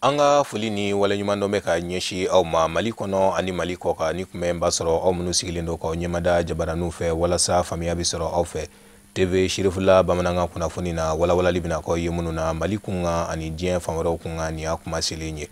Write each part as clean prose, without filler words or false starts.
An ka foli ni waleɲumandɔn bɛ ka ɲɛsin aw ma Mali kɔnɔ ani Mali kɔkan. Ni kun bɛ b'a sɔrɔ aw minnu sigilen don k'aw ɲɛmada jabaraninw fɛ walasa faamuya bɛ sɔrɔ aw fɛ TV Sirifula bamanankan kunnafoni na, walawalali bɛna k'aw ye minnu na Mali kunkan ani diɲɛ fan wɛrɛw kunkan. Nin y'a kuma selen ye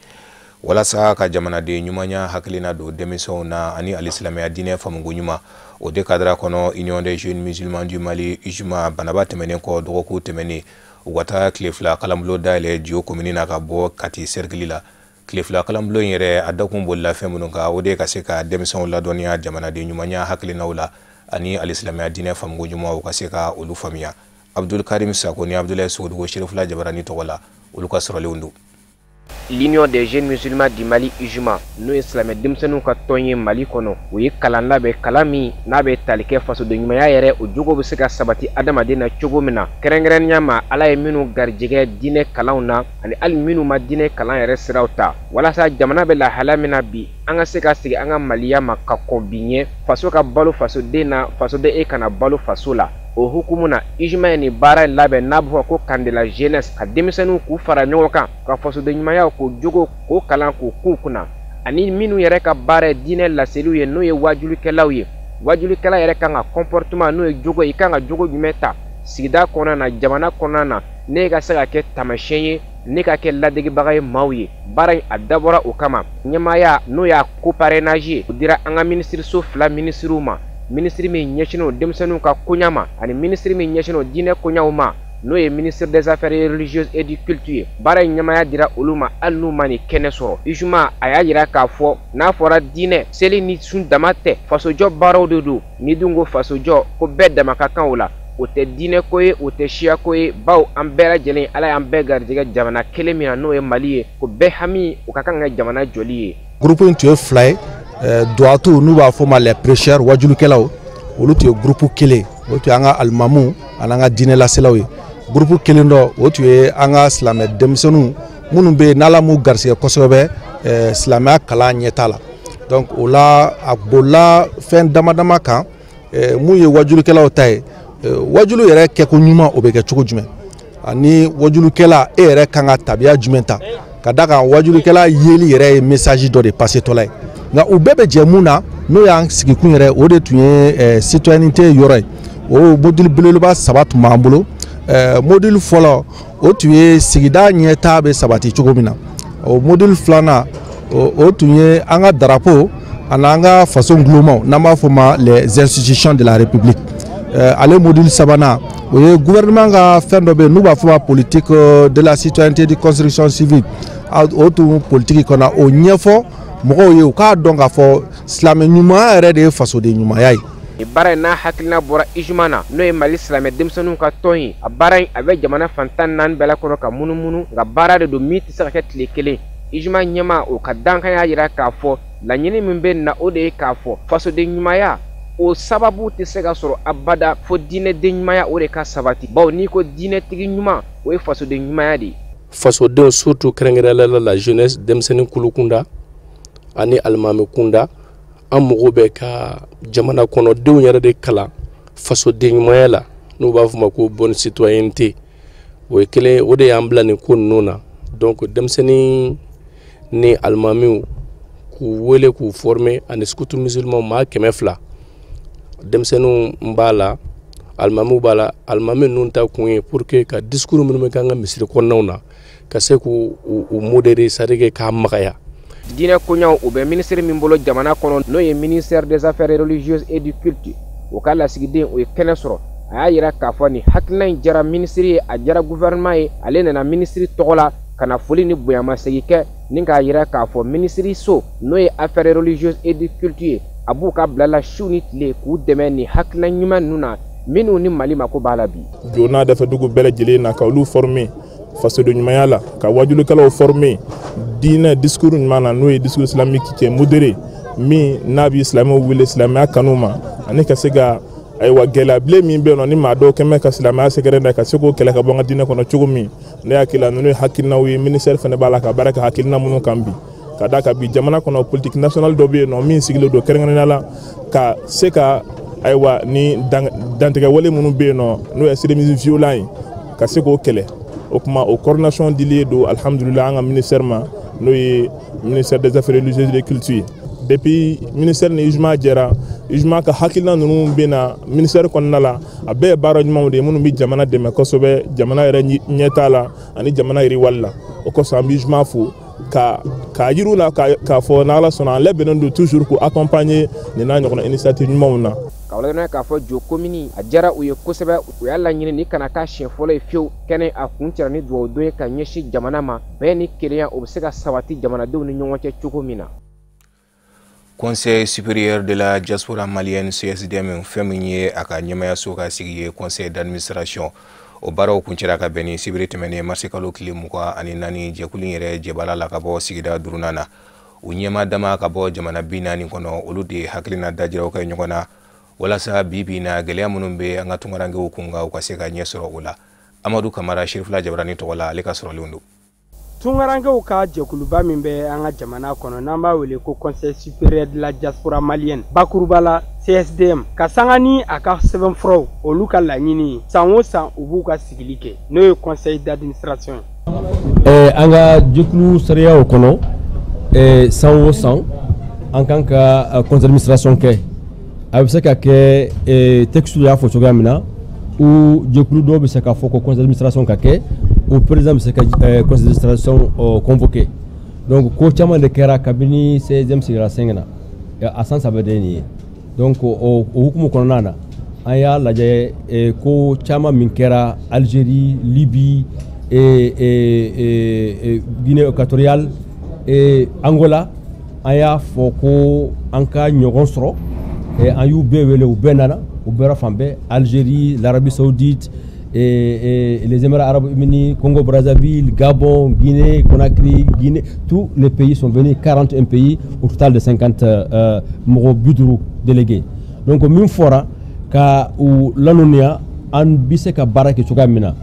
walasa ka jamanaden ɲumanya hakilina don denmisɛnw na ani alisilamɛya diinɛ faamuko ɲuman. O de cadre kɔnɔ, Union des jeunes musulmans du Mali, UJMA, banaba tɛmɛnen kɔ, dɔgɔkun tɛmɛnen, u ka taa tile 2 kalanbulon dayɛlɛ Diyo komini na ka bɔ Kati cercle la. Tile 2 kalanbulon in yɛrɛ, a dakun bolila fɛn minnu kan, o de ye ka se ka denmisɛnw ladɔnniya jamanaden ɲumanya hakilinaw la ani alisilamɛya diinɛ faamuko ɲuman, u ka se ka olu faamuya. Abdul Karim Sako ni Abdoulaye Sogodogo, Serifula Jabarani tɔgɔ la, olu ka sɔrɔlenw don. L'Union des jeunes musulmans du Mali, UJMA, n'o ye silamɛ denmisɛnninw ka tɔn ye Mali kɔnɔ, o ye kalan labɛn, kalan min n'a bɛ tali kɛ fasoden ɲumanya yɛrɛ, o jogo bɛ se ka sabati adamaden na cogo min na, kɛrɛnkɛrɛnnenya ma Ala ye minnu garijɛgɛ diinɛ kalanw na ani hali minnu ma diinɛ kalan yɛrɛ siraw ta, walasa jamana bɛ lahala min na bi, an ka se ka segin an ka maliya ma ka kɔn bi ɲɛ, faso ka balo fasoden na, fasoden e kana balo faso la. O hukumu na, UJMA ye nin baara in labɛn n'a bɛ fɔ ko camp de la jeunesse, ka denmisɛnninw k'u fara ɲɔgɔn kan ka fasoden ɲumanya k'o jogo k'o kalan k'o k'u kunna, ani minnu yɛrɛ ka baara ye diinɛ laseliw ye, n'o ye wajulikɛlaw ye. Wajulikɛla yɛrɛ kan ka comportement, n'o ye jogo, i kan ka jogo jumɛn ta sigida kɔnɔna na, jamana kɔnɔna na, ne ka se ka kɛ taamasiyɛn ye, ne ka kɛ ladegebaga ye maaw ye. Baara in a dabɔra o kama. Ɲɛmaaya, n'o y'a co-parrainage ye, o dira an ka minisiriso fila minisiriw ma, minisiri min ɲɛsinnen don denmisɛnninw ka koɲa ma ani minisiri min ɲɛsinnen don diinɛ koɲaw ma, n'o ye ministre des Affaires religieuses et du culte ye. Baara in ɲɛmaaya dira olu ma, hali n'u ma nin kɛnɛ sɔrɔ. UJMA a y'a jira k'a fɔ n'a fɔra diinɛ, seli ni sun dama tɛ, fasojɔ baaraw de don. Ni dun ko fasojɔ, ko bɛɛ dama ka kan o la, o tɛ diinɛ ko ye, o tɛ siya ko ye, bawo an bɛɛ lajɛlen, Ala y'an bɛɛ garijɛgɛ jamana kelen min na, n'o ye Mali ye, ko bɛɛ hami o ka kan ka jamana jɔli ye. Groupe in tun ye fila ye. Duwatu, n'u b'a fɔ ma les prêcheurs, wajulikɛlaw, olu tun ye groupe kelen, o tun ye an ka alimamuw ani an ka diinɛ laselaw ye. Groupe kelen dɔ, o tun ye an ka silamɛ denmisɛnninw minnu bɛ yen n'Ala m'u garisɛgɛ kosɛbɛ silamɛya kalan ɲɛta la. Donc o la, a bolila fɛn dama dama kan. Mun ye wajulikɛlaw ta ye? Wajulu yɛrɛ kɛko ɲuman, o bɛ kɛ cogo jumɛn, ani wajulikɛla e yɛrɛ kan ka tabiya jumɛn ta, ka da kan wajulikɛla yeli yɛrɛ ye message dɔ de passé tɔla ye. Nka u bɛɛ bɛ jɛ mun na, n'o y'an sigikun yɛrɛ, o de tun ye citoyenneté yɔrɔ ye. O module belebeleba saba tun b'an bolo. Module fɔlɔ, o tun ye sigida ɲɛtaa bɛ sabati cogo min na. O module filanan, o tun ye an ka drapeau ani an ka faso gulomaw, n'an b'a fɔ ma les institutions de la République. Ale module sabanan, o ye gouvernement ka fɛn dɔ bɛ yen n'u b'a fɔ ma politique de la citoyenneté de construction civile. O tun politique kɔnɔ, o ɲɛfɔ mɔgɔw ye u k'a dɔn k'a fɔ silamɛ ɲumanya yɛrɛ de ye fasoden ɲumanya ye. Nin baara in n'a hakilina bɔra UJMA na, n'o ye Mali silamɛ denmisɛnninw ka tɔn ye. A baara in a bɛ jamana fan 14 bɛɛ la kɔnɔ ka munumunu, nka baara de don min tɛ se ka kɛ tile kelen. UJMA ɲɛmaa, o ka dankan y'a jira k'a fɔ laɲini min bɛ na, o de ye k'a fɔ fasoden ɲumanya o sababu tɛ se ka sɔrɔ abada fo diinɛden ɲumanya o de ka sabati, bawo n'i ko diinɛtigi ɲuman, o ye fasoden ɲumanya de ye. Fasodenw, surtout kɛrɛnkɛrɛnnenya la la jeunesse, denmisɛnnin kulukunda ani alimami kunda, an mago bɛ ka jamana kɔnɔdenw yɛrɛ de kalan fasoden ɲumanya la, n'u b'a fɔ ma ko bonne citoyenneté. O ye kelen, o de y'an bila nin ko ninnu na. Donc denmisɛnnin ni alimamiw k'u wele k'u former, ani scout musulman maa 200, denmisɛnninw b'a la, alimamiw b'a la. Alimami ninnu ta kun ye pour que ka discours minnu bɛ k'an ka misiri kɔnɔnaw na, ka se k'u u modérer, c'est à dire k'a magaya. Diinɛ koɲaw, o bɛ minisiri min bolo jamana kɔnɔ, n'o ye ministère des Affaires religieuses et du culte, o ka lasigiden, o ye kɛnɛ sɔrɔ. A y'a jira k'a fɔ nin hakilina in diyara minisiri ye, a diyara gouvernement ye. Ale nana minisiri tɔgɔ la ka na foli ni bonyamasegin kɛ ni k'a jira k'a fɔ minisiri so, n'o ye Affaires religieuses et du culte ye, a b'u ka bila la su ni tile k'u dɛmɛ nin hakilina ɲuman ninnu na minnu ni Mali mako b'a la bi. Jona dafɛ dugu bɛɛ lajɛlen na, ka olu former fasoden ɲumanya la, ka wajulikɛlaw former diinɛ discours ɲuman na, n'o ye discours islamique qui est modéré, min n'a bɛ silamɛw wele silamɛya kanu ma, ani ka se ka ayiwa gɛlɛyabilen min bɛ yen nɔ ni maa dɔw kɛn bɛ ka silamɛya sɛgɛrɛ dɛ, ka se k'o kɛlɛ ka bɔ an ka diinɛ kɔnɔ cogo min. Ne hakili la, ninnu ye hakilinaw ye, ministère fana b'a la ka baara kɛ hakilina minnu kan bi, ka d'a kan bi jamana kɔnɔ politique nationale dɔ bɛ yen nɔ min sigilen don kɛrɛnkɛrɛnnenya la ka se ka ayiwa ni dantigɛwale minnu bɛ yen nɔ, n'o ye extrémisme violent ye, ka se k'o kɛlɛ. O tuma o coordination dilen don, alhamdulilah, an ka ministère ma. n'o ye ministère des Affaires religieuses et de culture. Depuis ministère ni UJMA jɛra, UJMA ka hakilina ninnu bɛ na ministère kɔnɔna la. A bɛɛ ye baara ɲumanw de ye minnu bɛ jamana dɛmɛ kosɛbɛ, jamana yɛrɛ ɲɛtaa la ani jamana yiriwali la. O kosɔn an bɛ UJMA fo k'a yir'u la k'a fɔ n'Ala sɔnna, an labɛnnen don toujours k'u accompagner nin n'a ɲɔgɔnna initiative ɲumanw na. Ka waleɲuman k'a fɔ jo komini a diyara u ye kosɛbɛ. U y'a laɲini ni kana k'a siɲɛ fɔlɔ ye fiyewu. Kɛnɛ a kun cɛra ni dugawu don ye ka ɲɛsin jamana ma, bɛn ni kelenya o bɛ se ka sabati jamanadenw ni ɲɔgɔn cɛ cogo min na. Conseil supérieur de la diaspora malienne, CSDM, fɛn min ye a ka ɲɛmayaso ka sigi ye, conseil d'administration, o baaraw kuncɛra ka bɛn ni sibiri tɛmɛnen marisi kalo tile 24. Jɛkulu in yɛrɛ jɛbala la ka bɔ sigida duurunan na, u ɲɛma dama ka bɔ jamana 40 kɔnɔ, olu de ye hakilina dajiraw kɛ ɲɔgɔn na walasa bi bi in na, gɛlɛya minnu bɛ an ka tunkarankew kun kan, u ka se ka ɲɛ sɔrɔ o la. Amadu Kamara, Sirifila Jabarani tɔgɔ la, ale ka sɔrɔlenw don. Tunkarankew ka jɛkuluba min bɛ an ka jamana kɔnɔ, n'an b'a wele ko Conseil supérieur de la diaspora malienne, bakuruba la CSDM, ka sanga ni a ka sɛbɛnfuraw, olu ka laɲini ye san o san u b'u ka sigili kɛ, n'o ye conseil d'administration ye. An ka jɛkulu sariyaw kɔnɔ, san o san an kan ka conseil d'administration kɛ. A bɛ se ka kɛ texte y'a fɔ cogoya min na, ou jɛkulu dɔw bɛ se k'a fɔ ko conseil d'administration ka kɛ, o président bɛ se ka conseil d'administration convoqué. Donc ko caman de kɛra kabini CSDM sigira sen na, a san 3 de ye nin ye. Donc o hukumu kɔnɔna na, an y'a lajɛ ko caman min kɛra Algérie, Libye, Guinée équatoriale et Angola, an y'a fɔ ko an ka ɲɔgɔn sɔrɔ. An y'u bɛɛ wele, u bɛɛ nana, u bɔra fan bɛɛ: Algérie, l'Arabie Saoudite et les Émirats Arabes Unis, Congo Brazzaville, Gabon, Guinée, Conakry, Guinée, tous les pays sont venus, 41 pays au total de 50 mɔgɔ 50 délégués. Donc min fɔra ka u ladɔnniya an bɛ se ka baara kɛ cogoya min na,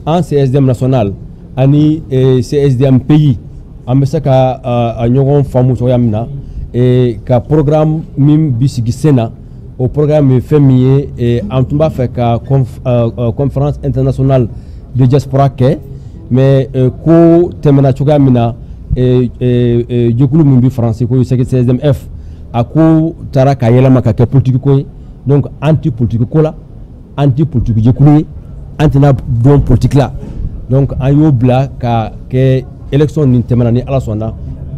an CSDM national ani CSDM pays, an bɛ se ka a ɲɔgɔn faamu cogoya min na, ka programme min bi sigi sen na. O programme ye fɛn min ye, an tun b'a fɛ ka conférence internationale de diaspora kɛ, mais ko tɛmɛna cogoya min na, jɛkulu min bɛ Faransi ko CSDMF, a ko taara ka yɛlɛma ka kɛ politique ko ye. Donc an ti politique ko la, an ti politique jɛkulu ye, an tɛna don politique la. Donc an y'o bila ka kɛ élection nin tɛmɛna, ni Ala sɔnna,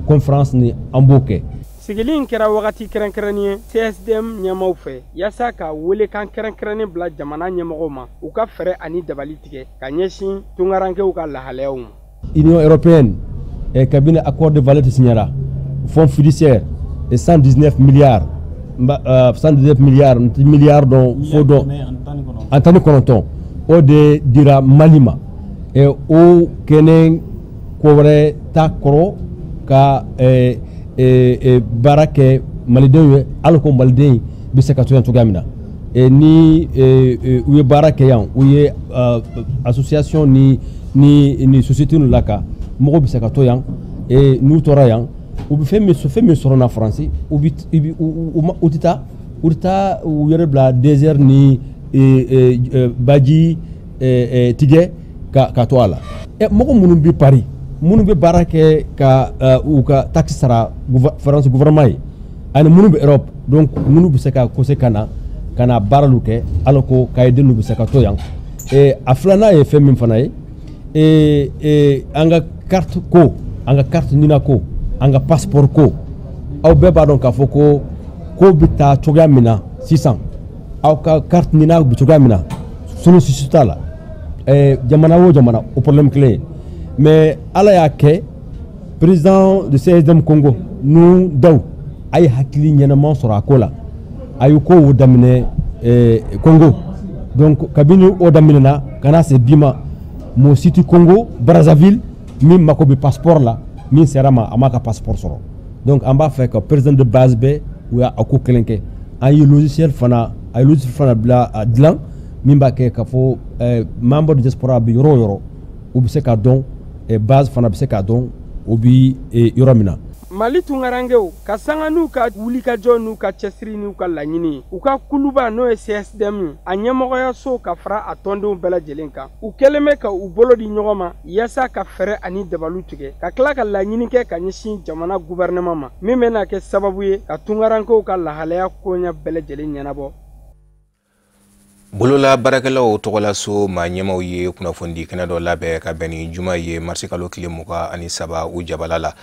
conférence ni an b'o kɛ. Sigili in kɛra wagati kɛrɛnkɛrɛnnen ye CSDM ɲɛmaw fɛ yaasa ka welekan kɛrɛnkɛrɛnnen bila jamana ɲɛmɔgɔw ma, u ka fɛɛrɛ ani dabali tigɛ ka ɲɛsin tunkarankew ka lahalayaw ma. Union européenne, kabini accord de Valette signera, fonds fiduciaire et 119 milliards, 119 milliards, milliards dɔn fo dɔn an 19, o de dira Mali ma. O kɛnɛ ko wɛrɛ t'a kɔrɔ ka baara kɛ malidenw ye, hali ko maliden bɛ se ka to yan cogoya min na. Ni u ye baara kɛ yan, u ye association ni société ninnu la, ka mɔgɔw bɛ se ka to yan. N'u tora yan, u bɛ fɛn min sɔrɔ na Faransi, u tɛ taa u yɛrɛ bila désert ni baji tigɛ ka to a la. Mɔgɔ minnu bɛ Paris, minnu bɛ baara kɛ ka u ka taxe sara France gouvernement ye, ani minnu bɛ Europe, donc minnu bɛ se ka kose ka na baaraliw kɛ, alors ko kayidenw bɛ se ka to yan. A filanan ye fɛn min fana ye, an ka carte ko, an ka carte NINA ko, an ka passeport ko, aw bɛɛ b'a dɔn k'a fɔ ko ko bɛ taa cogoya min na sisan, aw ka carte NINA bɛ cogoya min na, solution t'a la. Jamana o jamana, o problème kelen ye. Mais Ala y'a kɛ, président de CSDM Congo nu daw a ye hakili ɲɛnama sɔrɔ a ko la, a ye kow daminɛ Congo. Donc kabini o daminɛna ka na se bi ma, mɔgɔ si tɛ Congo Brazzaville min mako bɛ passeport la, min sera ma a m'a ka passeport sɔrɔ. Donc an b'a fɛ ka président de base bɛɛ, u y'a ko kelen kɛ. An ye logiciel fana, a ye logiciel fana bila a dilan min b'a kɛ k'a fɔ membre de diaspora bɛ yɔrɔ o yɔrɔ, u bɛ se k'a dɔn, base fana bɛ se k'a dɔn o bi yɔrɔ min na. Mali tungarankew ka sanga n'u ka wulikajɔ n'u ka cɛsiri n'u ka laɲini, u ka kuluba n'o ye CSDM a ɲɛmɔgɔyaso ka fara a tɔndenw bɛɛ lajɛlen kan, u kɛlen bɛ ka u bolo di ɲɔgɔn ma yaasa ka fɛɛrɛ ani dabalu tigɛ ka tila ka laɲini kɛ ka ɲɛsin jamana gouvernement ma, min bɛna kɛ sababu ye ka tungarankew ka lahalaya koɲɛ bɛɛ lajɛlen ɲɛnabɔ. Bolola baarakɛlaw tɔgɔlaso maa ɲɛmaw ye kunnafonidi kɛnɛ dɔ labɛn ka bɛn ni juma ye marisikalo tile 23 u jabala la.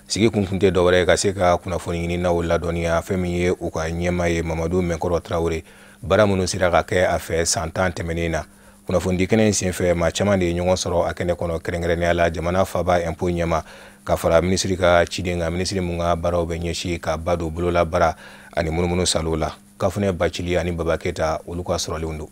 Sigi kun tɛ dɔwɛrɛ ye ka se ka kunnafoni ɲininaw ladɔnniya fɛn min ye u ka ɲɛma ye Mamadu Mɛnkɔrɔ Tarawele, baara minnu sera ka kɛ a fɛ san 10 tɛmɛnen na. Kunnafonidi kɛnɛ in senfɛ, maa caman de ye ɲɔgɔn sɔrɔ a kɛnɛ kɔnɔ, kɛrɛnkɛrɛnnenya la jamana faaba impôt ɲɛma ka fara minisiri ka ciden kan, minisiri mun ka baaraw bɛ ɲɛsin ka ba don bolola baara ani munumunu salo la. Kafunɛ Bacili ani Baba Keta olu ka sɔrɔlenw don.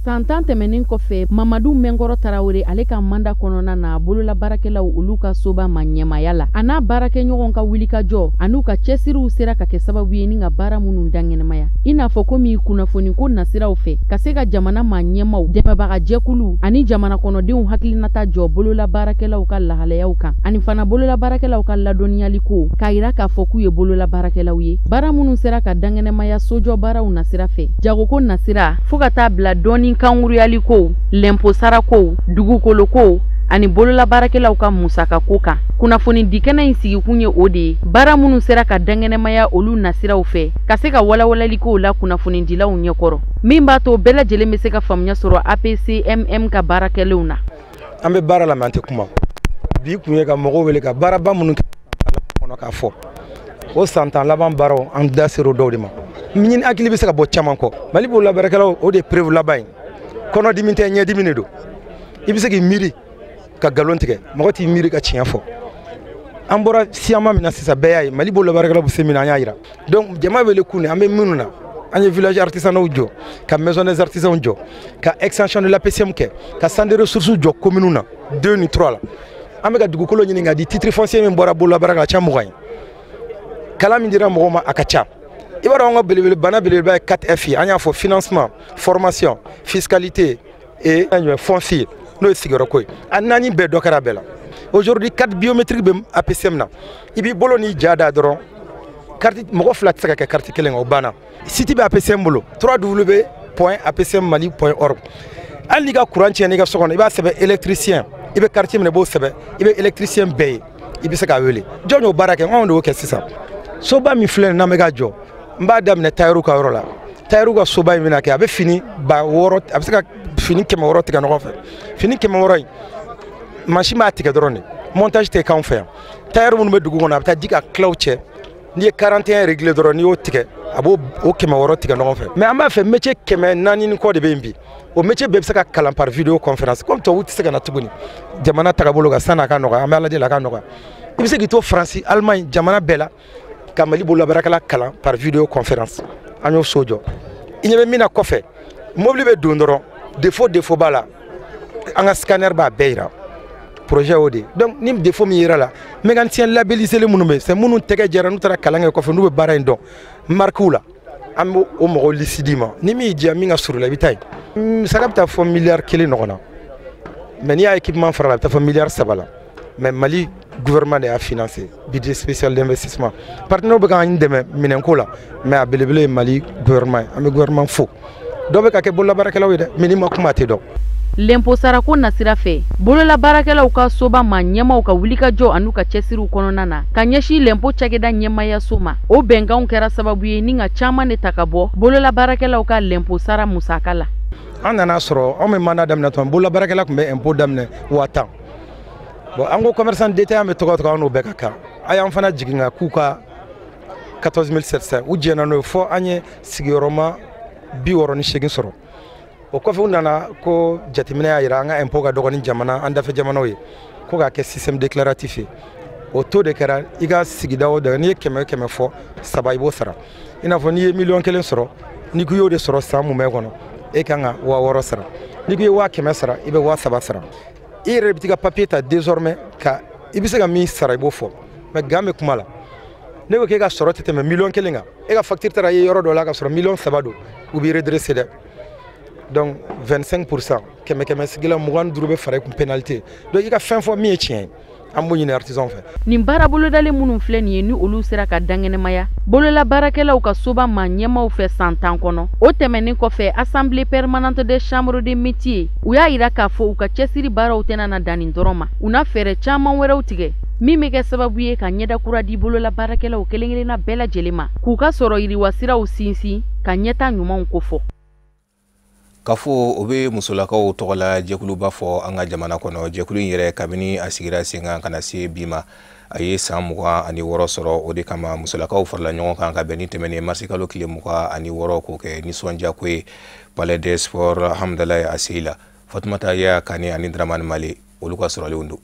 San 10 tɛmɛnen kɔfɛ, Mamadu Mɛnkɔrɔ Tarawele ale ka manda kɔnɔna na, bolola baarakɛlaw olu ka soba ma ɲɛmaya la, a n'a baarakɛɲɔgɔn ka wulikajɔ an'u ka cɛsiriw sera ka kɛ sababu ye ni ka baara minnu dankɛnɛmaya, i n'a fɔ komi kunnafoniko nasiraw fɛ ka se ka jamana maa ɲɛmaw, dɛmɛbagajɛkulu ani jamana kɔnɔdenw hakilinata jɔ bolola baarakɛlaw ka lahalayaw kan, ani fana bolola baarakɛlaw ka ladɔnniyaliko k'a yira k'a fɔ k'u ye bolola baarakɛlaw ye. Baara minnu sera ka dankɛnɛmaya sojɔ baaraw nasira fɛ, jagoko nasira, fo ka taa bila dɔɔni kankuruyali kow, lɛnpo sarako, dugukolo kow ani bolola baarakɛlaw ka musakako kan. Kunnafoni dikɛnɛ in sigikun ye o de ye, baara minnu sera ka dankɛnɛmaya olu nasiraw fɛ ka se ka walawalaliko la kunnafonidilaw ɲɛkɔrɔ, min b'a to bɛɛ lajɛlen bɛ se ka faamuya sɔrɔ APCMM ka baarakɛlenw na. An bɛ baara la mɛ an tɛ kuma. Bi kun ye ka mɔgɔw wele ka baaraba minnu kɛ kɔnɔ k'a fɔ o san 10 laban baaraw, an da ser'o dɔw de ma. Ɲini hakili bɛ se ka bɔ caman kɔ. Mali bolola baarakɛlaw, o de ye preuve laban ye. Kɔnɔdimi tɛ, ɲɛdimi de don. I bɛ se k'i miiri ka nkalon tigɛ, mɔgɔ t'i miiri ka tiɲɛ fɔ. An bɔra siyama min na sisan, bɛɛ y'a ye Mali bolola baarakɛlaw bɛ se min na, an y'a yira. Donc jama wele kun an bɛ minnu na, an ye village artisanaux jɔ, ka maison des artisans jɔ, ka extension de l'APCM kɛ, ka centre de ressources jɔ commune na 2 ni 3 la. An bɛ ka dugukolo ɲini ka di, titre foncier min bɔra bolola baara ka ca 20 ye. Kalan min dira mɔgɔw ma a ka ca. I b'a dɔn an ka belebele bana belebeleba ye 4F ye. An y'a fɔ financement, formation, fiscalité et foncier, n'o ye sigiyɔrɔko ye. A naani bɛɛ dɔ kɛra a bɛɛ la. Aujourd'hui carte biométrique bɛ APCM na. I b'i bolo n'i ja da dɔrɔn, carte mɔgɔ fila tɛ se ka kɛ carte kelen kan, o banna. Site bɛ APCM bolo, www.apcmmali.org. Hali n'i ka courant tiɲɛna i ka so kɔnɔ, i b'a sɛbɛn électricien, i bɛ quartier min na i b'o sɛbɛn, i bɛ électricien bɛɛ ye, i bɛ se k'a wele. Jɔn y'o baara kɛ? Anw de y'o kɛ sisan. Soba min filɛ nin n'an bɛ ka jɔ, n b'a daminɛ tailleur ka yɔrɔ la. Tailleur ka soba in bɛna kɛ, a bɛ fini 6000, a bɛ se ka fini 600 tigɛ ɲɔgɔn fɛ. Fini 600 in, mansin b'a tigɛ dɔrɔn de, montage tɛ k'anw fɛ yan. Tailleur minnu bɛ dugu kɔnɔ, a bɛ taa di ka kilaw cɛ. N'i ye 41 réglé dɔrɔn, n'i y'o tigɛ, a b'o o 600 tigɛ ɲɔgɔn fɛ. Mais an b'a fɛ métier 400 ni kɔ de bɛ yen bi. O métier bɛɛ bɛ se ka kalan par vidéo conférence. Comme tubabu tɛ se ka na tuguni, jamana tagabolo kan, sanni a ka nɔgɔya, an bɛ Ala deli a ka nɔgɔya. I bɛ se k'i to Faransi, Allemagne, jamana bɛɛ la, ka Mali bololabaarakɛla kalan par vidéo conférence. An y'o so jɔ. I ɲɛ bɛ min na kɔfɛ, mobili bɛ don dɔrɔn, défaut b'a la, an ka scanner b'a bɛɛ yira. Projet y'o de. Donc ni défaut min yera la, mécanicien labellisé minnu bɛ, c'est minnu tɛgɛ jɛra, n'u taara kalan kɛ kɔfɛ, n'u bɛ baara in dɔn marque la, an b'o o mɔgɔw liste d'i ma. Ni min y'i diya, min ka surun i la, i bɛ taa yen. Musaka bɛ taa fɔ miliyari 1 ɲɔgɔn na, mais n'i y'a équipement fara la, a bɛ taa fɔ miliyari 3 la. Mais Mali gouvernement de y'a financé, budget spécial d'investissement. Partenaires bɛ k'an dɛmɛ minɛnko la, mais a belebele ye Mali gouvernement ye. An bɛ gouvernement fo. Dɔw bɛ ka kɛ bololabaarakɛlaw ye dɛ, mais n'i ma kuma a tɛ dɔn. Lɛnpo sarako nasira fɛ, bolola baarakɛlaw ka soba ma ɲɛmaw ka wulikajɔ an'u ka cɛsiriw kɔnɔna na ka ɲɛsin lɛnpo cakɛda ɲɛmayaso ma, o bɛnkanw kɛra sababu ye ni ka caman de ta ka bɔ bolola baarakɛlaw ka lɛnpo sara musaka la. An nana sɔrɔ anw bɛ mandat daminɛ tuma, bolola baarakɛla tun bɛ impôt daminɛ 10 000. Bon, an ko commerçant détaillant bɛ tɔgɔ tɔgɔ, an n'o bɛɛ ka kan. A y'an fana jigin ka k'u ka 14 700, u jɛnna n'o ye, fɔ an ye sigiyɔrɔma 68 sɔrɔ. O kɔfɛ, u nana ko jateminɛ y'a yira an ka impôt ka dɔgɔ ni jamana an dafɛ jamanaw ye, ko k'a kɛ système déclaratif ye. O taux de kɛra i ka sigida o da, n'i ye 100 100 fɔ, 3 i b'o sara. I n'a fɔ n'i ye miliyɔn 1 sɔrɔ, n'i ko i y'o de sɔrɔ san mumɛ kɔnɔ, e kan ka 6000 sara. N'i ko i ye 100 000 sara, i bɛ 3000 sara. I yɛrɛ bɛ t'i ka papier ta désormais, ka i bɛ se ka min sara, i b'o fɔ. Mais gan bɛ kuma la, ne ko k'e ka sɔrɔ tɛ tɛmɛ miliyɔn 1 kan, e ka facture taara ye yɔrɔ dɔ la ka sɔrɔ miliyɔn 3 don, u b'i redresser dɛ. Donc 25%, kɛmɛ kɛmɛ sigila 25 bɛ fara i kun pénalité. Donc i ka fɛn fɔ min ye tiɲɛ ye. An b'o ɲini artisan fɛ. Nin baara bolodalen minnu filɛ nin ye, ni olu sera ka dankɛnɛmaya bolola baarakɛlaw ka soba ma ɲɛmaw fɛ san 10 kɔnɔ, o tɛmɛnen kɔfɛ, Assemblée permanente des chambres de métiers, u y'a yira k'a fɔ u ka cɛsiri baaraw tɛna na dan nin dɔrɔn ma. U na fɛɛrɛ caman wɛrɛw tigɛ min bɛ kɛ sababu ye ka ɲɛda kura di bolola baarakɛlaw kelen kelenna bɛɛ lajɛlen ma, k'u ka sɔrɔ yiriwasiraw sinsin, ka ɲɛta ɲumanw kofɔ. Kafo, o bɛ musolakaw tɔgɔla jɛkuluba fɔ an ka jamana kɔnɔ. Jɛkulu in yɛrɛ, kabini a sigira sen kan ka na se bi ma, a ye san 26 sɔrɔ. O de kama musolakaw farala ɲɔgɔn kan ka bɛn ni tɛmɛnen marisikalo tile 26, k'o kɛ nisɔndiyako ye Palais des Sports Hamdalaye ACI la. Fatumata Yaya Kane ani Dramane Male, olu ka sɔrɔlenw don.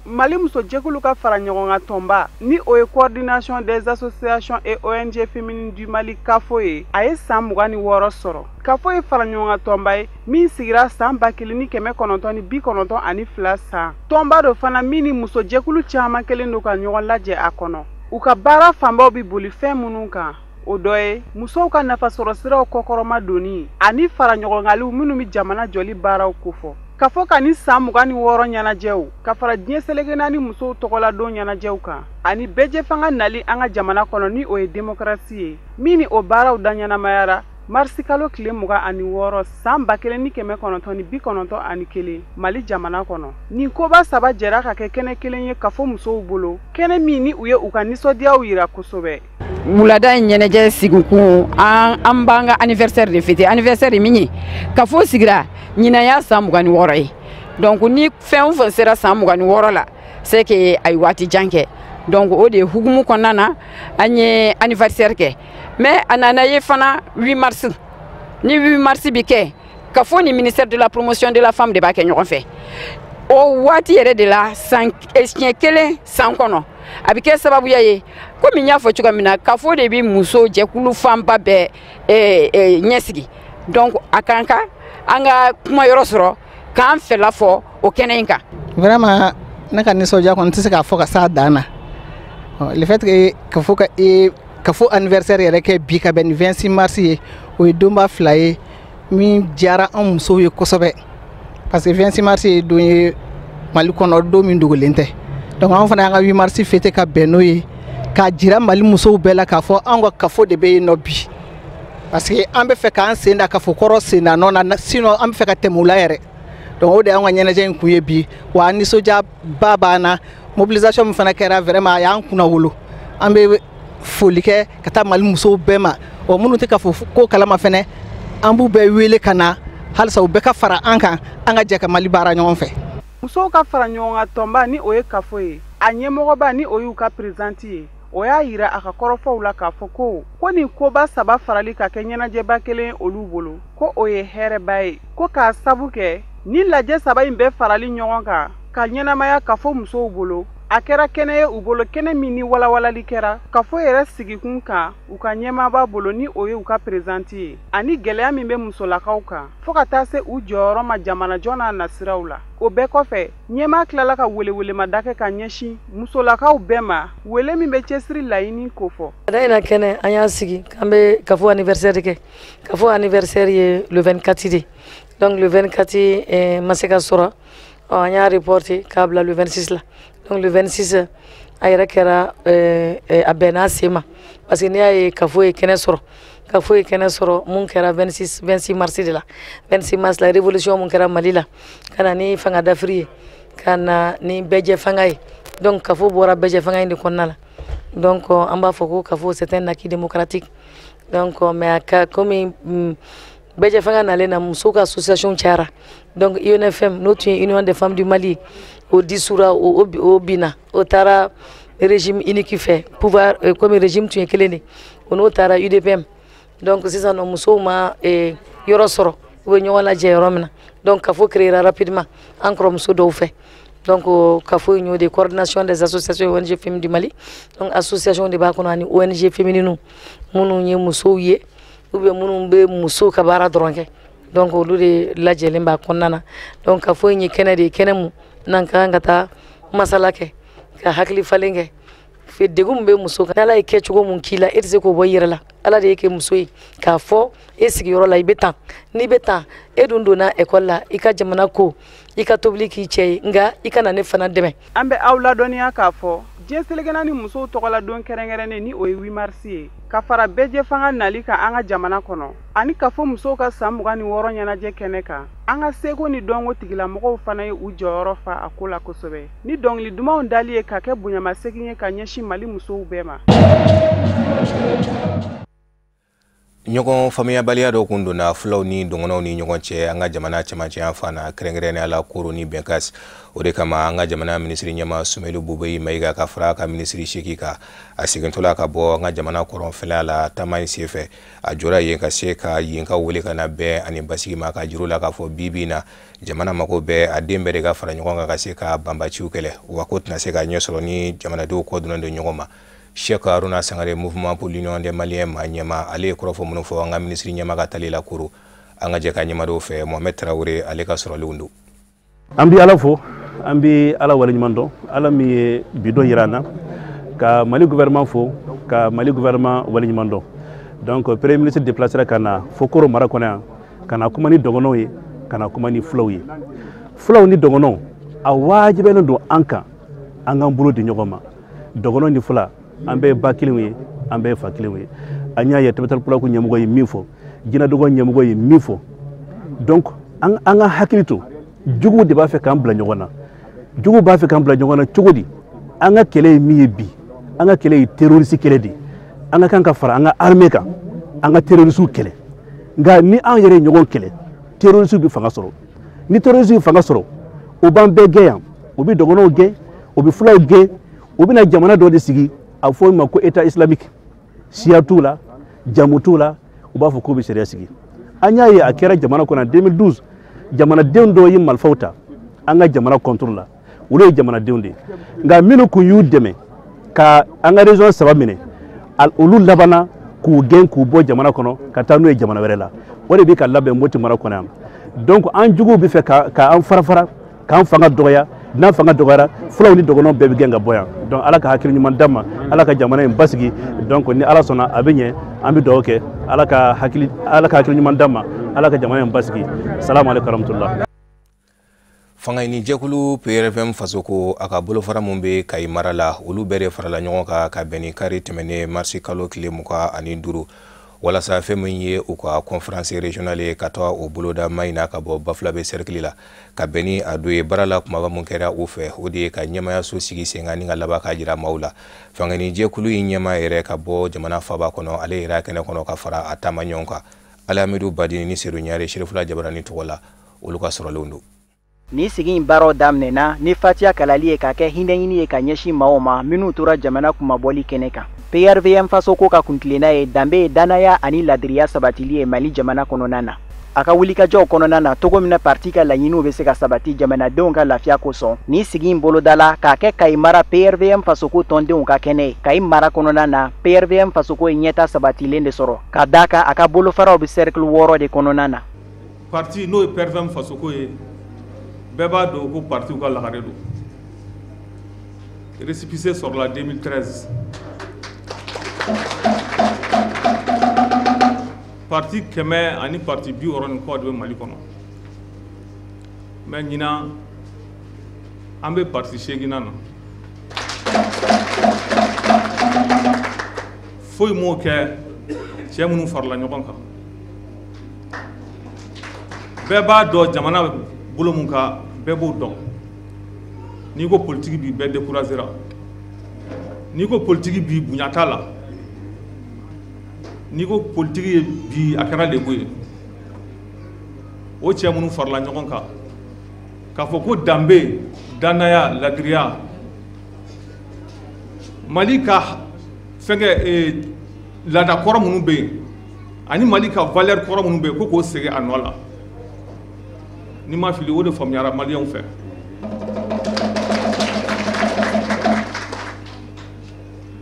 Mali musojɛkulu ka fara ɲɔgɔn kan tɔnba, ni o ye Coordination des associations et ONG féminines du Mali, KAFO ye, a ye san 26 sɔrɔ. KAFO ye fara ɲɔgɔn kan tɔnba ye min sigira san 1992 san. Tɔnba dɔ fana min ni musojɛkulu caman kelen don ka ɲɔgɔn lajɛ a kɔnɔ. U ka baara fanbaw bɛ boli fɛn minnu kan, o dɔ ye musow ka nafasɔrɔsiraw kɔkɔrɔma donni ani fara ɲɔgɔnkaliw minnu bɛ jamana jɔli baaraw kofɔ. Ka fɔ ka ni san 26 ɲɛnajɛw ka fara diɲɛ seleke naani musow tɔgɔladon ɲɛnajɛw kan ani bɛɛjɛfanga nali an ka jamana kɔnɔ, ni o ye démocratie ye, min ni o baaraw da ɲɛnamayara marisikalo tile 26 san 1991 Mali jamana kɔnɔ. Nin koba saba jɛra ka kɛ kɛnɛ kelen ye kafo musow bolo, kɛnɛ min ni u ye u ka nisɔndiyaw yira kosɛbɛ. Wulada in ɲɛnajɛ sigikun, an b'an ka anniversaire de fêter. Anniversaire min ye, kafo sigira ɲinan y'a san 26 ye. Donc ni fɛn o fɛn sera san 26 la, c'est que a ye waati jan kɛ. Donc o de hukumu kɔnɔna na an ye anniversaire kɛ. Mais a nana ye fana 8 mars, ni 8 mars bi kɛ, kafo ni ministère de la Promotion de la Femme de b'a kɛ ɲɔgɔn fɛ. O waati yɛrɛ de la, san siɲɛ kelen san kɔnɔ, a bɛ kɛ sababuya ye, komi n y'a fɔ cogoya min na, kafo de bɛ muso jɛkulu fanba bɛɛ ɲɛsigi. Donc a kan ka an ka kuma yɔrɔ sɔrɔ k'an fɛla fɔ o kɛnɛ in kan. Vraiment, ne ka nisɔndiya kɔni tɛ se k'a fɔ ka s'a dan na. Le fait que kafo ka kafo anniversaire yɛrɛ kɛ bi ka bɛn ni 26 mars ye, o ye donba fila ye min diyara an musow ye kosɛbɛ, parce que 26 mars ye don ye Mali kɔnɔ, don min dogolen tɛ. Donc anw fana y'an ka 8 mars fêter ka bɛn n'o ye, k'a jira Mali musow bɛɛ la k'a fɔ anw ka kafo de bɛ yen nɔ bi, parce que an bɛ fɛ k'an sen da kafo kɔrɔ sen da nɔ na, sinon an bɛ fɛ ka tɛmɛ u la yɛrɛ. Donc o de y'an ka ɲɛnajɛ in kun ye bi. Wa an nisɔndiyaba b'an na. Mobilisation min fana kɛra, vraiment a y'an kunna wolo. An bɛ foli kɛ ka taa Mali musow bɛɛ ma. Wa minnu tɛ kafo ko kalama fɛnɛ, an b'u bɛɛ wele ka na halisa u bɛɛ ka fara an kan, an ka jɛ ka Mali baara ɲɔgɔn fɛ. Musow ka fara ɲɔgɔn kan tɔnba, ni o ye kafo ye, a ɲɛmɔgɔba, ni o y'u ka présidente ye, o y'a yira a ka kɔrɔfɔw la k'a fɔ ko nin koba saba farali ka kɛ ɲɛnajɛba kelen olu bolo, ko o ye hɛrɛba ye, ko k'a sabu kɛ ni lajɛ saba in bɛɛ farali ɲɔgɔn kan ka ɲɛnamaya kafo musow bolo, a kɛra kɛnɛ ye u bolo, kɛnɛ min ni walawalali kɛra kafo yɛrɛ sigikun kan u ka ɲɛmaaba bolo, ni o ye u ka présidente ye, ani gɛlɛya min bɛ musolakaw kan fɔɔ ka taa se u jɔyɔrɔ ma jamanajɔ n'a nasiraw la. O bɛɛ kɔfɛ, ɲɛmaa tilala ka welewelemada kɛ ka ɲɛsin musolakaw bɛɛ ma, wele min bɛ cɛsiri laɲini kofɔ. Da in na kɛnɛ, an y'a sigi k'an bɛ kafo anniversaire kɛ. Kafo anniversaire ye le 24 de. Donc le 24 ma se ka sɔrɔ, an y'a reporté k'a bila le 26 la. Donc le 26 a yɛrɛ kɛra a bɛnna sen ma, parce que n'i y'a ye kafo ye kɛnɛ sɔrɔ, kafo ye kɛnɛ sɔrɔ mun kɛra 26 mars de la. 26 mars la, révolution mun kɛra Mali la, ka na ni fanga dafiri ye, ka na ni bɛɛjɛ fanga ye. Donc kafo bɔra bɛɛjɛ fanga in de kɔnɔna la. Donc an b'a fɔ ko kafo, c'est un acquis démocratique. Donc mais a ka komi bɛɛjɛ fanga nalen na, musow ka association cayara. Donc UNFM, n'o tun ye Union des femmes du Mali, o dissoura, o binna, o taara régime unique fɛ pouvoir, komi régime tun ye kelen de, o n'o taara UDPM. Donc sisan nɔ, musow ma yɔrɔ sɔrɔ u bɛ ɲɔgɔn lajɛ yɔrɔ min na. Donc kafo créera rapidement an kɔrɔmuso dɔw fɛ. Donc kafo in y'o de Coordination des associations ONG féminines du Mali. Donc association de b'a kɔnɔ ani ONG féminines minnu ye musow ye ou bien minnu bɛ musow ka baara dɔrɔn kɛ. Donc olu de lajɛlen b'a kɔnɔna na. Donc kafo in ye kɛnɛ de ye, kɛnɛ mun n'an ka kan ka taa masala kɛ, ka hakili falen kɛ. Degun min bɛ muso kan, n'Ala ye kɛcogo mun k'i la, e tɛ se k'o bɔ i yɛrɛ la. Ala de ye kɛ muso ye k'a fɔ e sigiyɔrɔ la i bɛ tan, n'i bɛ tan, e dun donna ekɔli la i ka jamana ko I ka tobili k'i cɛ ye, nka i kana ne fana dɛmɛ. An bɛ aw ladɔnniya k'a fɔ diɲɛ seleke ni musow tɔgɔla don kɛrɛnkɛrɛnnen, ni o ye 8 mars ye, ka fara bɛɛjɛ fanga nali kan an ka jamana kɔnɔ, ani ka fɔ musow ka san 26 ɲɛnajɛ kɛnɛ kan, an ka seko ni dɔnko tigilamɔgɔw fana ye u jɔyɔrɔ fa a ko la kosɛbɛ, ni dɔnkili dumanw dali ye ka kɛ bonyamasegin ye ka ɲɛsin Mali musow bɛɛ ma. Ɲɔgɔn faamuyabaliya dɔ kun donna fulaw ni dɔgɔnɔw ni ɲɔgɔn cɛ an ka jamana cɛmancɛ fan na, kɛrɛnkɛrɛnnenya la Koro ni Bɛnkas. O de kama an ka jamana minisiri ɲɛma Sumelu Bubɛyi Mayiga ka fara ka minisiri 8 kan, a segintɔla ka bɔ an ka jamana kɔrɔnfɛla la taama in senfɛ, a jɔra yen ka se ka yenkaw wele ka na bɛn ani basigi ma, ka juru la k'a fɔ bi bi in na jamana mako bɛɛ a den bɛɛ de ka fara ɲɔgɔn kan ka se ka banbaciw kɛlɛ, wa ko tɛna se ka ɲɛ sɔrɔ ni jamanadenw kɔ donnen don ɲɔgɔn ma. Cheikh Haruna Sangare, Mouvement pour l'Union des Maliens maa ɲɛma, ale ye kɔrɔfɔ minnu fɔ an ka minisiri ɲɛma ka tali la Koro, an ka jɛ ka ɲɛmadenw fɛ. Mohamed Traoré ale ka sɔrɔlenw don. An bi Ala fo, an bi Ala waleɲuman dɔn, Ala min ye bi don yira an na, ka Mali gouvernement fo, ka Mali gouvernement waleɲuman dɔn. Donc premier ministre déplacera ka na fo Koro mara kɔnɔ yan, ka na kuma ni dɔgɔnɔw ye, ka na kuma ni fulaw ye. Fulaw ni dɔgɔnɔw, a wajibiyalen don an kan an k'an bolo di ɲɔgɔn ma. Dɔgɔnɔ ni fula, an bɛɛ ye ba kelenw ye, an bɛɛ ye fa kelenw ye. An y'a ye Tabital Pulaku ɲɛmɔgɔ ye min fɔ, Jinɛdɔgɔ ɲɛmɔgɔ ye min fɔ. Donc an ka hakili to, juguw de b'a fɛ k'an bila ɲɔgɔn na. Juguw b'a fɛ k'an bila ɲɔgɔn na cogo di? An ka kɛlɛ ye min ye bi, an ka kɛlɛ ye terroriste kɛlɛ de ye. An ka kan ka fara an ka armée kan, an ka terroriste kɛlɛ. Nka ni an yɛrɛ ye ɲɔgɔn kɛlɛ, terroriste bɛ fanga sɔrɔ. Ni terroriste ye fanga sɔrɔ, o b'an bɛɛ gɛn yan. U bɛ dɔgɔnɔw gɛn, u bɛ fulaw gɛn, u bɛna jamana dɔ de sigi, a fɔ o ma ko État islamique. Siya t'u la, jamu t'u la, u b'a fɔ k'u bɛ sariya sigi. An y'a ye a kɛra jamana kɔnɔ 2012, jamanaden dɔw ye marifaw ta an ka jamana contre la. Olu ye jamanadenw de ye, nka minnu kun y'u dɛmɛ ka an ka région 3 minɛ, olu labanna k'u gɛn k'u bɔ jamana kɔnɔ ka taa n'u ye jamana wɛrɛ la. O de bɛ ka labɛn Moti mara kɔnɔ yan. Donc an juguw bɛ fɛ ka an fara fara, k'an fanga dɔgɔya. N'an fanga dɔgɔyara, fulaw ni dɔgɔnɔw bɛɛ bɛ gɛn ka bɔ yan. Donc Ala ka hakili ɲuman d'an ma, Ala ka jamana in basigi. Donc ni Ala sɔnna, a bɛ ɲɛ. An bɛ dugawu kɛ, Ala ka hakili ɲuman d'an ma, Ala ka jamana in basigi. Salamu aleykum warahmatulah. Fangaɲini jɛkulu PRVM Fasoko, a ka bolofara mun bɛ Kayi mara la, olu bɛɛ de farala ɲɔgɔn kan ka bɛn ni kari tɛmɛnen marisi kalo tile 25, walasa fɛn min ye u ka conférence régionale ye, ka taa o boloda Mayina ka bɔ Bafulabe cercle la, ka bɛn ni a don ye. Baara la kumaba mun kɛra u fɛ, o de ye ka ɲɛmayaso sigi sen kan ni ka laban k'a jira maaw la. Fangaɲini jɛkulu in ɲɛma yɛrɛ ka bɔ jamana faba kɔnɔ, ale yɛrɛ kɛnɛ kɔnɔ ka fara a taama ɲɔgɔn kan. Alamidu Badini ni Sedu Ɲare, Serifula Jabarani tɔgɔ la, olu ka sɔrɔlenw don. Ni sigi in baaraw daminɛna ni fatiya kalali ye, ka kɛ hinɛɲini ye ka ɲɛsin maaw ma minnu tora jamana kunmabɔli kɛnɛ kan. PRVM Fasoko ka kuntilenna ye danbe, danaya ani ladiriya sabatili ye Mali jamana kɔnɔna na. A ka wulikajɔw kɔnɔna na, togo min na parti ka laɲiniw bɛ se ka sabati jamanadenw ka lafiya kosɔn, ni sigi in bolodala k'a kɛ Kayi mara PRVM Fasoko tɔndenw ka kɛnɛ ye. Kayi mara kɔnɔna na, PRVM Fasoko ye ɲɛta sabatilen de sɔrɔ, ka d'a kan a ka bolofaraw bɛ cercle 6 de kɔnɔna na. Parti n'o ye PRVM Fasoko ye, bɛɛ b'a dɔn ko partiw ka lagare don. Récépissé sɔrɔla 2013. Parti 100 ani parti 60 ni kɔ de bɛ Mali kɔnɔ, mais ɲinan an bɛ parti 8nan na. Foyi m'o kɛ, cɛ minnu farala ɲɔgɔn kan. Bɛɛ b'a dɔn jamana bɛ bolo mun kan, bɛɛ b'o dɔn. N'i ko politiki bi, bɛɛ découragera. N'i ko politiki bi, bonya t'a la. N'i ko politiki ye bi, a kɛra lebu ye. O cɛ minnu farala ɲɔgɔn kan k'a fɔ ko danbe, danaya, ladiriya, Mali ka fɛnkɛ laada kɔrɔ minnu bɛ yen ani Mali ka valeur kɔrɔ minnu bɛ yen, ko k'o segin a nɔ la. N'i ma fili, o de faamuyara maliyɛnw fɛ.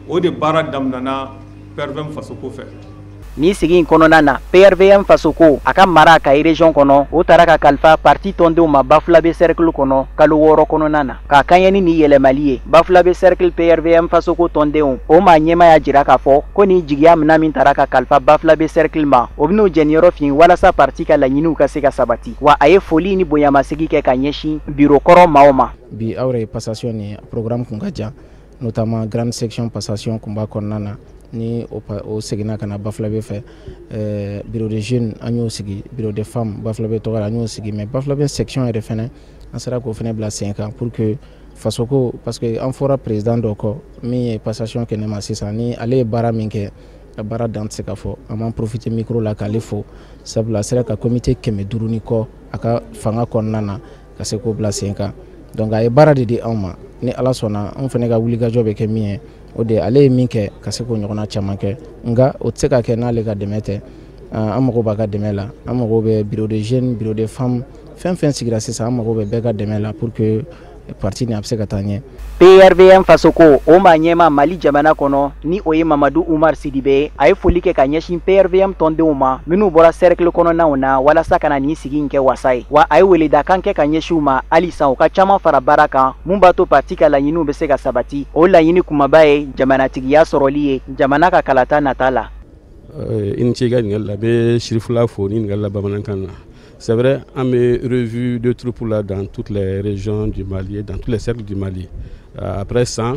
O de baara daminɛna PRVM Fasoko fɛ. Ni sigi in kɔnɔna na, PRVM Fasoko a ka mara Kayi région kɔnɔ, o taara ka kalifa parti tɔndenw ma Bafulabe cercle kɔnɔ kalo 6 kɔnɔna na. K'a kaɲɛ ni nin yɛlɛmali ye, Bafulabe cercle PRVM Fasoko tɔndenw o maa ɲɛma y'a jira k'a fɔ ko ni jigiya minɛn min taara ka kalifa Bafulabe cercle ma, o bɛn'o jɛniyɔrɔ fin walasa parti ka laɲiniw ka se ka sabati. Wa a ye foli ni bonyamasegin kɛ ka ɲɛsin biro kɔrɔ maaw ma. Bi aw yɛrɛ ye passation ni programme kun ka jan, notamment grande section passation kun b'a kɔnɔna na, ni o seginna ka na Bafulabe fɛ. Bureau de jeunes an y'o sigi, bureau de femmes Bafulabe tɔgɔ la an y'o sigi, mais Bafulabe section yɛrɛ fɛnɛ an sera k'o fɛnɛ bila sen kan pour que fasoko, parce que an fɔra président dɔ kɔ min ye passation kɛ ne ma sisan, ni ale ye baara min kɛ, a baara dan tɛ se ka fɔ. An b'an profiter micro la k'ale fo, sabula a sera ka comité 500 ni kɔ a ka fanga kɔnɔna na ka se k'o bila sen kan. Donc a ye baara de di anw ma, ni Ala sɔnna anw fana ka wulikajɔ bɛ kɛ min ye, o de ale ye min kɛ ka se k'o ɲɔgɔnna caman kɛ. Nka o tɛ se ka kɛ n'ale ka dɛmɛ tɛ. An mago b'a ka dɛmɛ la, an mago bɛ bureau de jeunes, bureau de femmes, fɛn fɛn sigira sisan, an mago bɛ bɛɛ ka dɛmɛ la pour que parti ni a bɛ se ka taa ɲɛ. PRVM Fasoko o maa ɲɛma Mali jamana kɔnɔ, ni o ye Mamadu Umar Sidibe, a ye foli kɛ ka ɲɛsin PRVM tɔndenw ma minnu bɔra cercle kɔnɔnaw na walasa ka na nin sigi in kɛ wasa ye. Wa a ye weledakan kɛ ka ɲɛsin u ma halisa u ka caman fara baara kan mun b'a to parti ka laɲiniw bɛ se ka sabati. O laɲini kumaba ye jamanatigiya sɔrɔli ye jamana ka kalata nata la. I ni ce i ka ɲininkali la, n bɛ Sirifula fo ni ɲininkali la bamanankan na. C'est vrai, an bɛ revue de troupes là dans toutes les régions du Mali et dans tous les cercles du Mali. Après ça,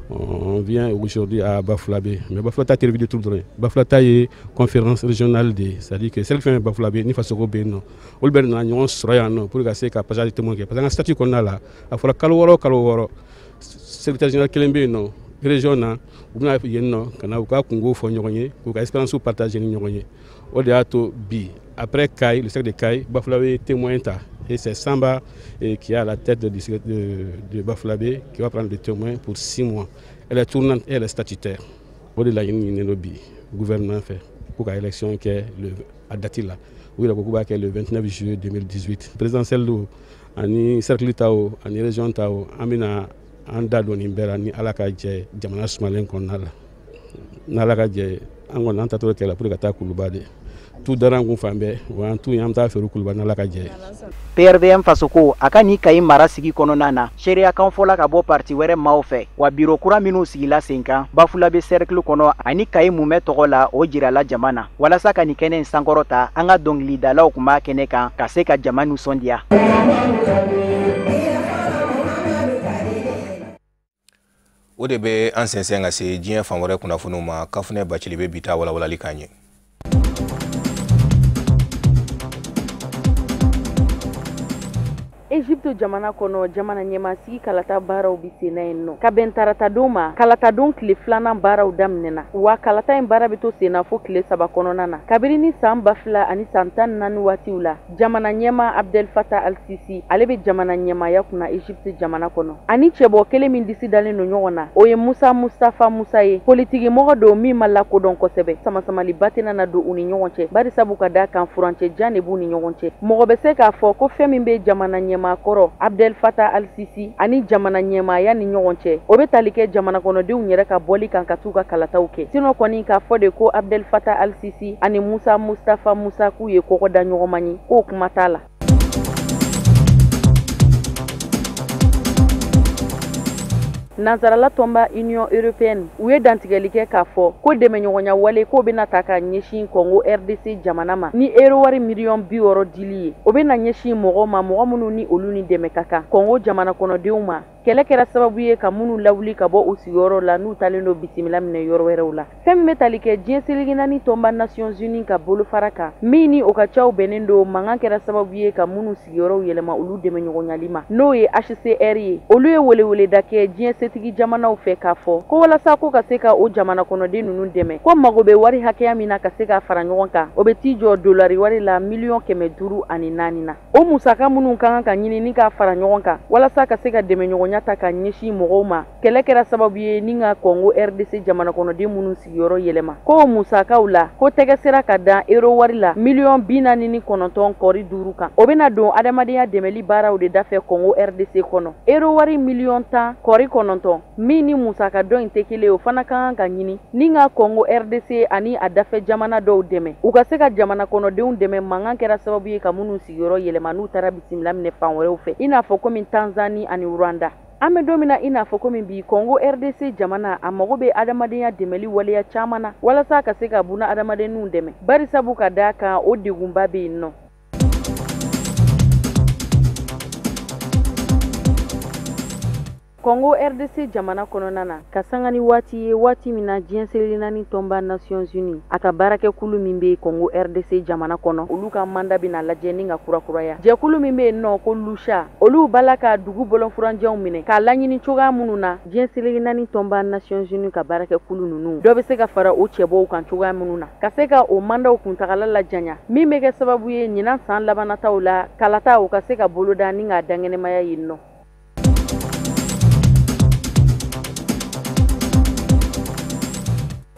on vient aujourd'hui à Bafoulabé. Mais Bafoulabé ta revue de troupes dɔrɔn ye. Bafoulabé ta ye conférence régionale de ye, c'est-à-dire que cercle fɛn fɛn Bafoulabé ni Fasoko bɛ yen nɔ, olu bɛɛ nana ɲɔgɔn sɔrɔ yan nɔ pour ka se ka passage témoin kɛ. Parce que an ka statut kɔnɔna la, a fɔra kalo 6 o kalo 6, secrétaire général kelen bɛ yen nɔ région na, u bɛna yen nɔ ka na u ka kungo fɔ ɲɔgɔn ye, k'u ka expérience partager ni ɲɔgɔn ye. O de y'a to bi, après Kayi, le cercle de Kayi, Bafoulabé témoin ta. Et c'est Samba qui est à la tête de Bafoulabé qui va prendre le témoin pour 6 mois. Elle est tournante et elle est statutaire. O de laɲini ɲininen don bi gouvernement fɛ k'u ka élection kɛ a date la. U yɛrɛ ko k'u b'a kɛ le 29 juillet 2018. Présidentielle o ani cercle ta o ani région ta o, an bɛna an da don nin bɛɛ la ni Ala ka jɛ jamana sumalen kɔnɔna la. N'Ala ka jɛ, an kɔni an taatɔ kɛ la pour ka taa Kuluba de. Tu dara an kun fan bɛɛ, wa an tu an bɛ taa feere Kuluba n'Ala ka jɛ. PRVM Fasoko a ka nin Kayi mara sigi kɔnɔna na, seereya kan fɔla ka bɔ parti wɛrɛ maaw fɛ. Wa biro kura minnu sigila sen kan Bafulabe cercle kɔnɔ ani Kayi mumɛ tɔgɔ la, o jirala jama na. Walasa ka nin kɛnɛ in sankɔrɔta, an ka dɔnkilidalaw tun b'a kɛnɛ kan ka se ka jama nisɔndiya. O de bɛ an sɛnsɛn ka se diɲɛ fan wɛrɛ kunnafoniw ma. Kafunɛ Bacili bɛ bi ta walawalali k'an ye. Egypte jamana kɔnɔ, jamana ɲɛmasigi kalata baaraw bɛ senna yen nɔ. Ka bɛn taratadon ma, kalatadon tile 2nan baaraw daminɛna. Wa kalata in baara bɛ to senna fo tile 3 kɔnɔna na. Kabini ni san 2014 waatiw la, jamana ɲɛma Abdel Fattah al-Sisi ale bɛ jamana ɲɛmaya kunna Egypte jamana kɔnɔ. Ani cɛbɔ kelen min disi dalen don ɲɔgɔn na, o ye Musa Mustafa Musa ye. Politiki mɔgɔ don min ma lakodɔn kosɛbɛ. Samasamaliba tɛna na don u ni ɲɔgɔn cɛ, bari sabu ka da kan furancɛ jan de b'u ni ɲɔgɔn cɛ. Mɔgɔ bɛ se k'a fɔ ko fɛn min bɛ jamana ɲɛma kɔrɔ Abdel Fattah al-Sisi ani jamana ɲɛmaaya ni ɲɔgɔn cɛ, o bɛ tali kɛ jamana kɔnɔdenw yɛrɛ ka bɔli kan ka t'u ka kalataw kɛ. Sinon kɔni k'a fɔ de ko Abdel Fattah al-Sisi ani Musa Mustafa Musa k'u ye kɔgɔ da ɲɔgɔn ma ye, k'o kuma t'a la. Nansarala tɔnba Union européenne u ye dantigɛli kɛ k'a fɔ ko dɛmɛɲɔgɔnya wale k'o bɛna ta ka ɲɛsin Congo RDC jamana ma ni euro wari miliyɔn 60 dili ye. O bɛna ɲɛsin mɔgɔw ma, mɔgɔ minnu ni olu ni dɛmɛ ka kan Congo jamana kɔnɔdenw ma. Kɛlɛ kɛra sababu ye ka minnu lawuli ka bɔ u sigiyɔrɔ la n'u talen don bisimila minɛ yɔrɔ wɛrɛw la. Fɛn min bɛ tali kɛ diɲɛ seleke naani tɔnba Nations Unies ka bolofara kan, min ni o ka caw bɛnnen don, mankan kɛra sababu ye ka minnu sigiyɔrɔw yɛlɛma olu dɛmɛɲɔgɔnyali ma, n'o ye HCR ye. Olu ye weleweleda kɛ diɲɛ setigi jamanaw fɛ k'a fɔ ko walasa ko ka se ka o jamana kɔnɔden ninnu dɛmɛ, ko mago bɛ wari hakɛya min na ka se ka fara ɲɔgɔn kan, o bɛ t'i jɔ dolari wari la miliyɔn 504 na. O musaka minnu ka kan ka ɲini ni k'a fara ɲɔgɔn kan walasa ka se ka dɛmɛɲɔgɔnya bonya ta ka ɲɛsin mɔgɔw ma, kɛlɛ kɛra sababu ye ni ka Congo RDC jamana kɔnɔden minnu sigiyɔrɔ yɛlɛma. Ko musakaw la, ko tɛgɛ sera ka dan euro wari la 49.5 miliyɔn kan. O bɛna don adamadenya dɛmɛli baaraw de dafɛ Congo RDC kɔnɔ. Euro wari 10.9 miliyɔn min ni musaka dɔ in tɛ kelen, o fana ka kan ka ɲini ni ka Congo RDC ani a dafɛ jamana dɔw dɛmɛ, u ka se ka jamana kɔnɔdenw dɛmɛ, mankan kɛra sababu ye ka minnu sigiyɔrɔ yɛlɛma, n'u taara bisimila minɛ fan wɛrɛw fɛ, i n'a fɔ komi Tanzanie ani Rwanda. An bɛ don min na i n'a fɔ komi bi, Congo RDC jamana a mago bɛ adamadenya dɛmɛli waleya caman na walasa ka se ka buna adamadenninw dɛmɛ, barisabu ka d'a kan o degunba bɛ yen nɔ. Congo RDC jamana kɔnɔna na, ka sanga ni waati ye, waati min na diɲɛ seleke tɔnba Nations Unies a ka baarakɛkulu min bɛ Congo RDC jamana kɔnɔ, olu ka mandat bɛna lajɛ ni ka kurakuraya. Jɛkulu min bɛ yen nɔ ko Lucha, olu b'a la ka dugu bɔlɔnfuranjɛw minɛ k'a laɲini cogoya minnu na diɲɛ seleke tɔnba Nations Unies ka baarakɛkulu ninnu dɔ bɛ se ka fara o cɛbɔw kan cogoya minnu na, ka se ka o mandatw kuntagala lajanya, min bɛ kɛ sababu ye ɲinan san labanataw la, kalata o ka se ka boloda ni k'a dankɛnɛmaya yen nɔ.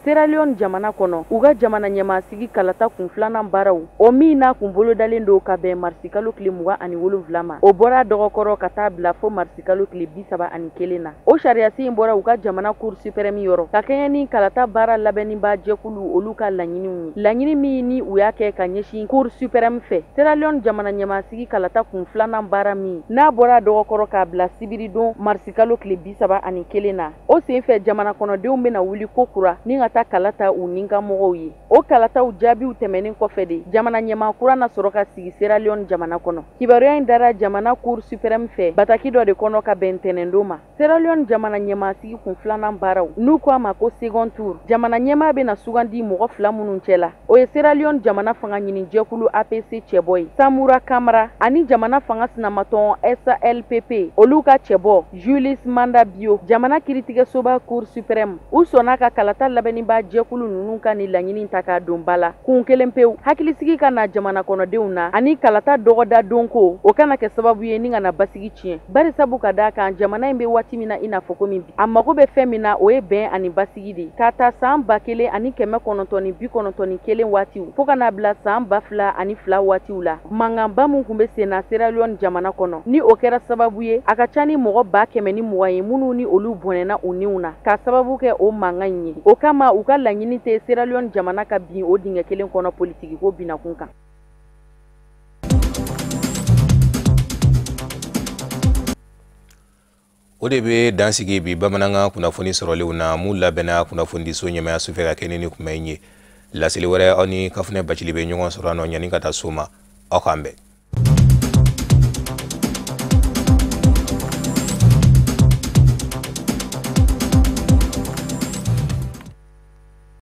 Sierra Leone jamana kɔnɔ, u ka jamana ɲɛmasigi kalata kun filanan baaraw, o min n'a kun bolodalen don ka bɛn marisikalo tile 27 ma, o bɔra dɔgɔkɔrɔ ka taa bila fo marisikalo tile 31 na. O sariyasi in bɔra u ka jamana Cour suprême yɔrɔ ka kɛɲɛ ni kalata baara labɛnniba jɛkulu olu ka laɲiniw ye, laɲini min ni u y'a kɛ ka ɲɛsin Cour suprême fɛ. Sierra Leone jamana ɲɛmasigi kalata kun filanan baara min n'a bɔra dɔgɔkɔrɔ k'a bila sibiridon marisikalo tile 31 na, o senfɛ jamana kɔnɔdenw bɛna wuli ko kura ni ka taa kala ta u ni ka mɔgɔw ye. O kalataw jaabiw tɛmɛnen kɔfɛ de, jamana ɲɛmaa kura na sɔrɔ ka sigi Sierra Leone jamana kɔnɔ. Kibaruya in dara jamana Cour suprême fɛ bataki dɔ de kɔnɔ ka bɛn ntɛnɛndon ma. Sierra Leone jamana ɲɛmaasigi kun filanan baaraw, n'u ko a ma ko second tour, jamana ɲɛmaa bɛna sugandi mɔgɔ fila minnu cɛ la, o ye Sierra Leone jamana fanga ɲini jɛkulu APC cɛbɔ ye Samura Kamara ani jamana fanga sinamatɔn SLPP olu ka cɛbɔ Julius Maada Bio. Jamana kiiritigɛsoba Cour suprême, u sɔnna ka kalata labɛnniba jɛkulu ninnu ka nin laɲini ta k'a don ba la kun kelen pewu, hakilisigi ka na jamana kɔnɔdenw na ani kalata dɔgɔda donko o kana kɛ sababu ye ni ka na basigi tiɲɛ, barisabu ka d'a kan jamana in bɛ waati min na i n'a fɔ komi bi, a mago bɛ fɛn min na, o ye bɛn ani basigi de. K'a ta san 1991 waatiw fo ka n'a bila san 2002 waatiw la, mankanba min tun bɛ sen na Sierra Leone jamana kɔnɔ, ni o kɛra sababu ye a ka ca ni mɔgɔ 120 ye minnu ni olu bɔnɛna u niw na k'a sababu kɛ o mankan in ye. O kama u ka laɲini tɛ Sierra Leone jamana ka bin o dingɛ kelen kɔnɔ politiki ko binakun kan. O de bɛ dansigi bi bamanankan kunnafoni sɔrɔlenw na mun labɛnna kunnafonidiso ɲɛmayaso fɛ ka kɛ ni kuma in ye. Laseli wɛrɛ, aw ni Kafunɛ Bacili bɛ ɲɔgɔn sɔrɔ nɔ. Ɲani ka taa so ma, aw k'an bɛn.